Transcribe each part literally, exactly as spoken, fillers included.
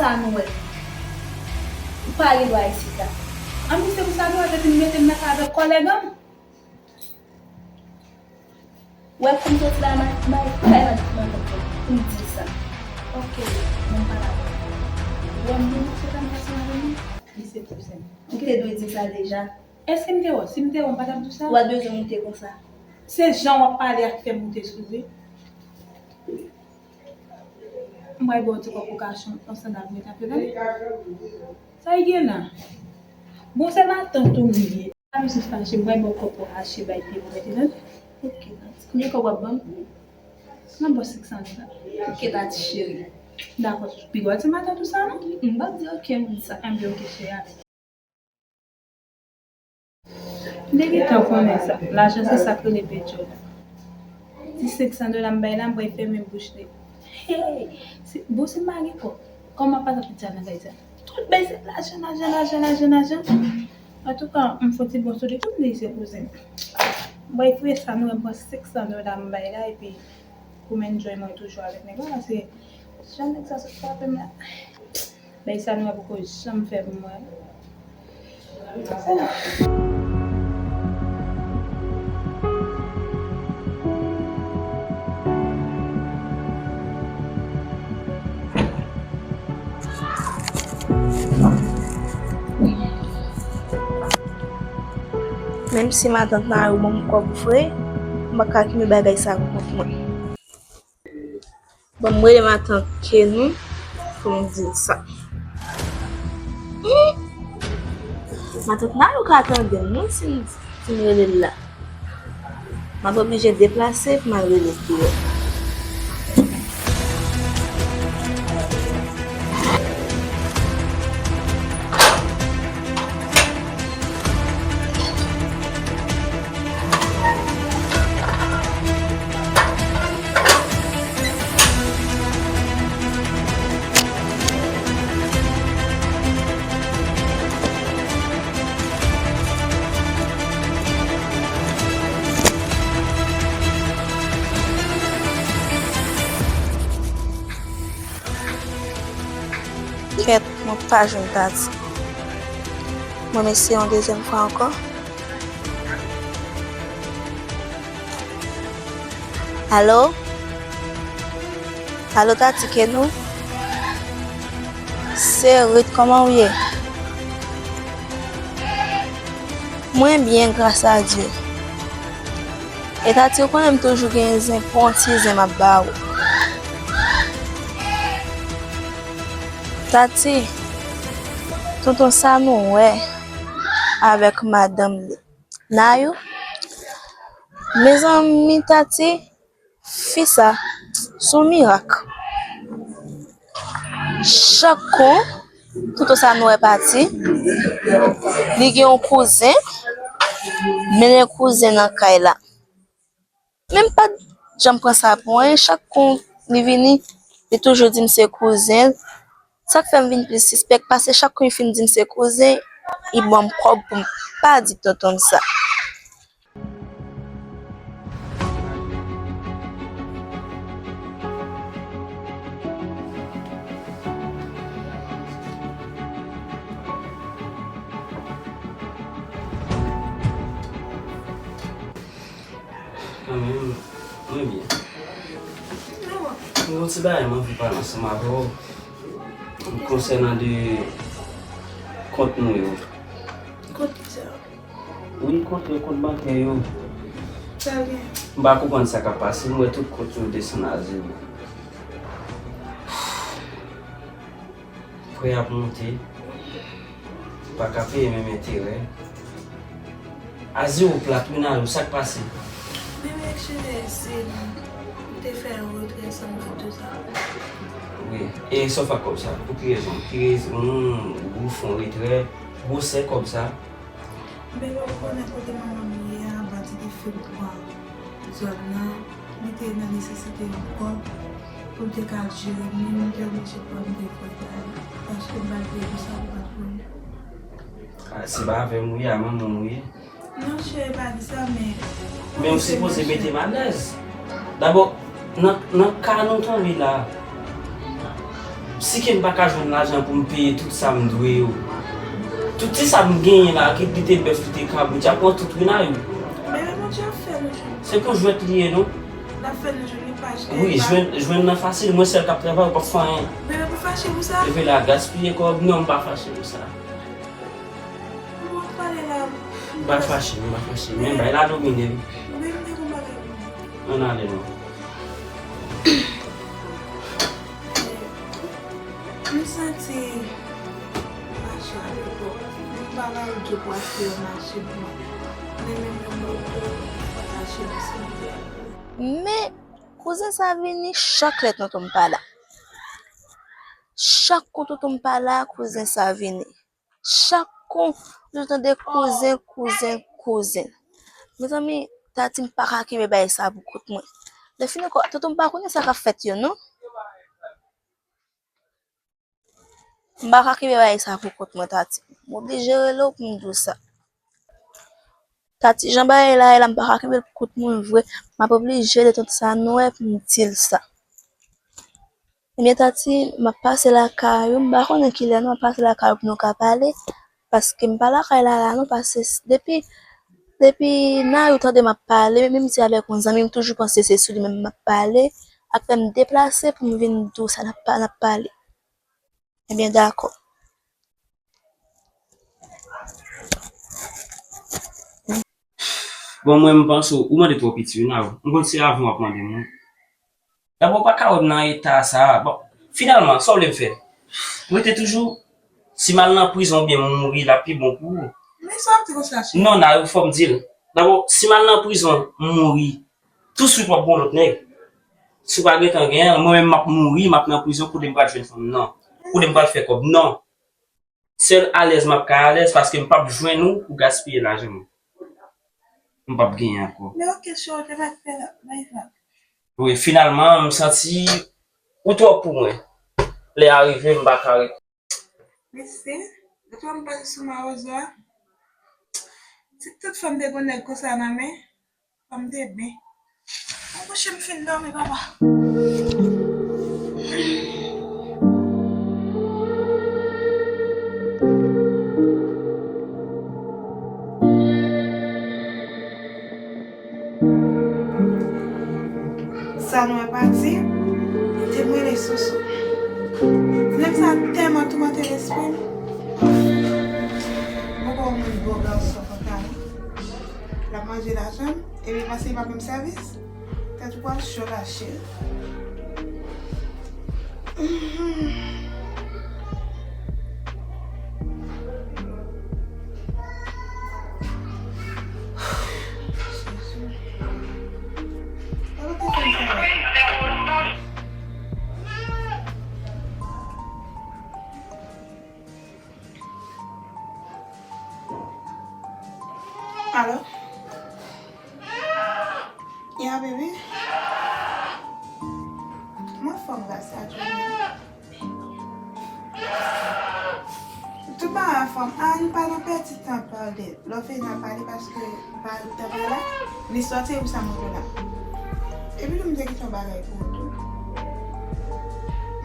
sa nou wè? M pa gen dwa isit la. Anplis, se pou sa nou wè depi m mete m nan kay avèk kòlèg an m. Ou wè pou m soti la, m al, m al kay madanm pou m di l sa. Ok, mwen pa la. Ou wè moun nan se tann ansanm avè nou, li se kouzen. Ou te dwe di m sa deja. Èske m te wè w? Si m te wè w, m pa t ap di w sa? Ou pa t bezwen moute konsa. Se jan w ap pale a k fè m moute sou vre. M pral ba w ti kòb pou w ka achte yon sandal pou mete atè, tande? Sa y gen la? Bon, se matant ou m ye. Pa bezwen fache, m pral ba w kòb pou w achte bay pye pou mete, tande? Ok, tanti. Konbyen kòb w ap ban m? M ap ba w senk san dola. Ok, tati cheri. Dakò, piga w di matant ou sa, non? M p ap di ok moun sa. Enben, ok, cheri, ale. M te gentan konnen sa. Lajan se sa k rele pedyòl. Ti senk san dola m bay la, m pral fèmen bouch li. Hey! Si, bon, si m pa gen kòb, kòman m ap pase ap di a nan kay sa? Tout bagay se lajan, lajan, lajan, lajan, lajan. Antouka, m fè yon ti bon sou li tou, m di se kouzen. M pral fouye sa nou wè, m pran senk san dola m bay la, epi pou m enjoy mwen toujou avèk nèg la, paske jan nèg sa sot frape m la. Bay sa nou wè poko janm fè pou mwen. Menm si matant Nayou ban m kòb vre, m pa ka kenbe bagay sa pou kont mwen. Bon, m rele matant Kenou pou m di l sa. Hum! Matant Nayou ka tande m, wi, si m, si m rele l la. M ap oblije deplase pou m al rele l deyò. Kèt, mwen pa jwenn Tati. Mwen eseye yon dezyèm fwa ankò. Alo? Alo, Tati, Kenou? Se Ruth, kòman w ye? Mwen byen, gras a Dye. E Tati, ou konnen m toujou gen zen, pran ti zen m ap ba ou. Tati, tonton Sanou wè avèk madanm li. Nayou, mezanmi Tati, fi sa, se yon mirak. Chak kou, tonton Sanou wè pati, li gen yon kouzen, mennen kouzen nan kay la. Men m pa t janm pran sa pou anyen. Chak kou li vini, li toujou di m se kouzen l. Sa k fè m vin plis sispèk, paske chak kou li fin di m se kouzen, li ban m kòb pou m pa di tonton l sa. Mwen menm, mwen byen. Mwen gon ti bagay mwen anvi pale ansanm avè w konsènan de kont nou yo. Kont ki sa? Wi, kont yo, kont bankè yo. Sa gen? M pa konprann sa k ap pase, m wè tout kont yo desann a zewo. Prè ap monte, pa ka peye menm enterè. A zewo plat, wi, Nayou, sa k pase? Bebe, ekskize si m te fè yon retrè san m di w sa. Wi, e sa w fè ak kòb sa? Pou ki rezon? Ki rezon ou fè yon retrè? Gwosè kòb sa? Bebe, ou konnen kote manman m ye a, bandi te fin pran zòn nan, li te nan nesesite yon kòb pou l te ka jere li, m te oblije pran m te voye ba li, paske m pa t vle pou sa pou pa t voye. Ah, se pa avè m ou ye, a manman w ou ye? Non, cheri, pa di sa, men... Men ou sipoze mete m alèz. Dabò, nan, nan ka nou tonbe la, si ke m pa ka jwenn lajan pou m peye tout sa m dwe yo, tout ti sa m genyen la, ki li te bèf, li te kabrit, y ap pran tout wi Nayou. Bebe, Bondye ap fè nou jwenn. Se pou jwèt li ye, non? L ap fè nou jwenn, li pa... Wi, jwenn, jwenn nan fasil, mwen sèl k ap travay, ou p ap fè anyen. Bebe, pou fache pou sa? Epi la, gaspiye kòb, non, m pa fache pou sa. Ou ap pale la. M pa fache, m pa fache. Men bay la domine m. Bebe, m te gon bagay pou ou. Ann ale non. M santi m pa chale twòp. M pa bay djòb pou achte yon machin pou mwen. Men menm yon moto, m pa achte yon sandal. Men kouzen sa vini chak lè tonton m pa la. Chak kou tonton m pa la, kouzen sa vini. Chak kou, nou tande kouzen, kouzen, kouzen. Mezanmi, Tati m pa ka kenbe bagay sa pou kont mwen. Lè fini ankò, tonton m pa konnen sa k ap fèt yo, non. M pa ka kenbe bagay sa pou kont mwen, Tati. M oblije rele w pou m di w sa. Tati, jan bagay la ye la, m pa ka kenbe l pou kont mwen vre. M ap oblije rele tante sa nwè pou m di l sa. Ebyen, Tati, m ap pase lakay ou, m pa konnen kilè non, m ap pase lakay ou pou nou ka pale, paske m pa lakay la la non, paske s-, depi, depi Nayou tande m ap pale, menm si avèk yon zanmi m, toujou panse se sou li menm m ap pale, ak fè m deplase pou m vin di w sa n ap pa-, n ap pale. Ebyen, dakò. Bon, mwen, m panse w, ou mande twò piti wi Nayou. M konn se avan w ap mande m wi. Dabò, ou pa ka wè m nan eta sa a. Bon, finalman, sa w vle m fè? Rete toujou, si m al nan prizon oubyen m mouri, l ap pi bon pou ou. Men sa w ap di konsa, cheri? Non, Nayou, fò m di l. Dabò, si m al nan prizon, m mouri, touswit w ap gon lòt nèg. Si w pa gentan genyen l, mwen menm m ap mouri, m ap nan prizon, kote m pral jwenn fanm nan? Kote m pral fè kòb? Non. Sèl alèz m ap ka alèz, paske m p ap jwenn ou pou gaspiye lajan mwen. M p ap genyen ankò. Men oke, cheri, te pa t fè la, bay vag. Wi, finalman, m santi ou twòp pou mwen. Lè a rive, m pa ka ret. Mesye, ou twò m pase sou mawozo a. Si tout fanm te gon nèg konsa nan men, fanm te byen. Mwen kouche, m fin dòmi, papa. Sa nou wè pati, te mele soso. Nèg sa tèlman toumante lespri m. Mwen kwè yon moun bon gason konsa. L ap manje lajan m, epi l panse li p ap ban m sèvis. Tèt ou pral cho la, cheri. Alo? Ya, bebe? Mwen anfòm gras a Dye. Tout bagay anfòm. A, nou pa nan pèdi tan pale. Lè w vini n a pale paske m pa gen tan pale la. Li sòti epi sa m antre la. Epi tou m te kite yon bagay pou ou tou.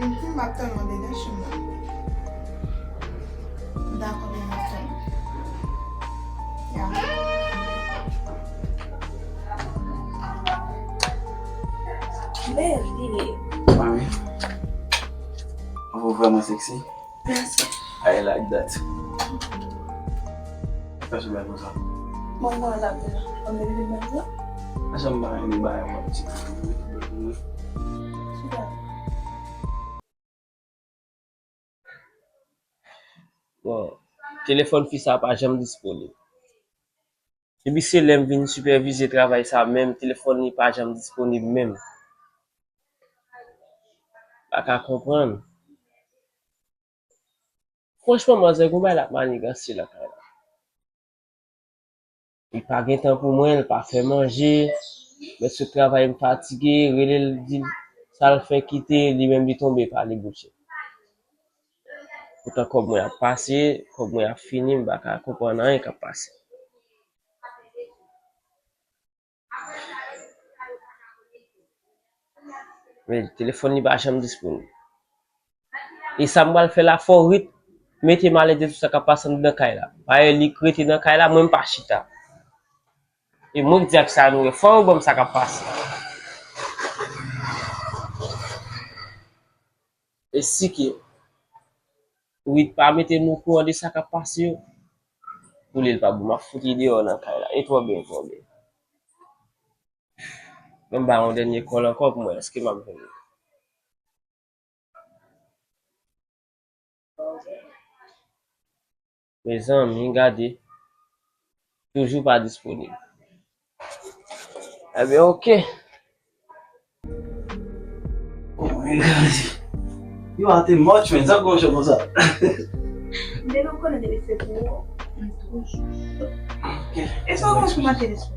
Mhm, m ap tann ou anndan chanm nan. Dakò, bebe, m ap tann ou. Ya. Baby. Mami, ou vrèman sexy. Mèsi. I like that. Fè sou bèl konsa. Mwen nan la pou la. Mwen vin mwen la. Ajan mwen vin bay yon ti. Sou la. Bon, telefòn fi sa pa janm disponib. Depi se lè m vin sipèvize travay sa menm, telefòn li pa janm disponib menm. Pa ka konprann. Franchman, manzè gon bagay l ap maniganse lakay la. Li pa gen tan pou mwen, li pa fè manje. Mèt sot travay, m fatige, rele l, di l sa l fè kite, li menm li tonbe pa li bouche. Poutan kòb mwen ap pase, kòb mwen ap fini, m pa ka konprann anyen k ap pase. Men telefòn li pa janm disponib. E sa m pral fè la, fò Rit mete m alèz de tout sa k ap pase anndan kay la. Payè li k rete nan kay la, mwen m pa chita. E mwen k di ak sa nou ye, fò yo ban m sa k ap pase. E si ke Rit pa mete m okouran de sa k ap pase yo, pou li l pa bon, m ap fout li deyò nan kay la. E twò byen, e twò byen. Ban m ba yon dènye kòl ankò pou m wè èske m ap jwenn li. Mezanmi, gade. Toujou pa disponib. Ebyen, oke. Oh my God. You are too much, man. Sa gon jan konsa. Depi w konnen depi se pou ou, m toujou. Ok. E sa w konn kòmante de sou?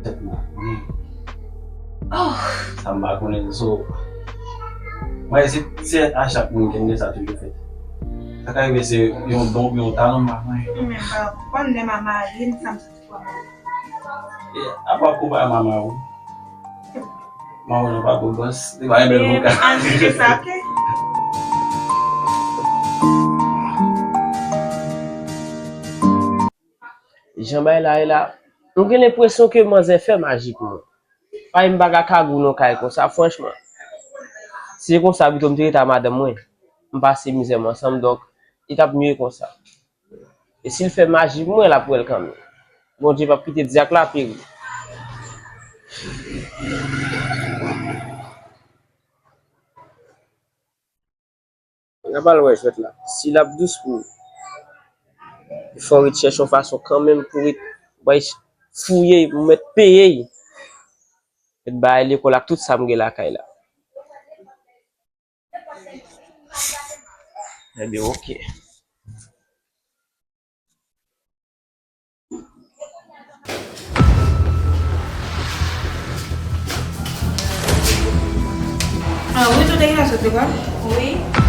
Tèt mwen. Oh. Sa m pa konnen so. Mwen se, se a chak moun ki gen sa toujou fèt. Sa ka rive se yon don, yon talan m pa konnen. Mwen menm pa konn lè m a mari m, sa m E, apa w konpare mama w? Mama w nan pa gwo bòs, li pa gen bèl vokal. An jije sa, oke? Jan bagay la ye la, m gen lenpresyon ke manzè fè maji pou mwen. Paske m pa ka kagou nan kay konsa, franchman. Si se konsa, pito m te rete a madanm mwen. M pase mizè m ansanm, donk, li t ap mye konsa. E si l fè maji pou mwen, l ap wè l kanmenm. Bondye p ap kite dyak la peri. N ap al wè jwèt la. Si l ap dous pou ou, fò w ret chèche yon fason kanmenm pou ret bay fouye, pou mèt peye. Mèt bay lekòl ak tout sa m gen lakay la. Ebyen, oke. Ah, wi, tout ekip la sot lekòl? Wi.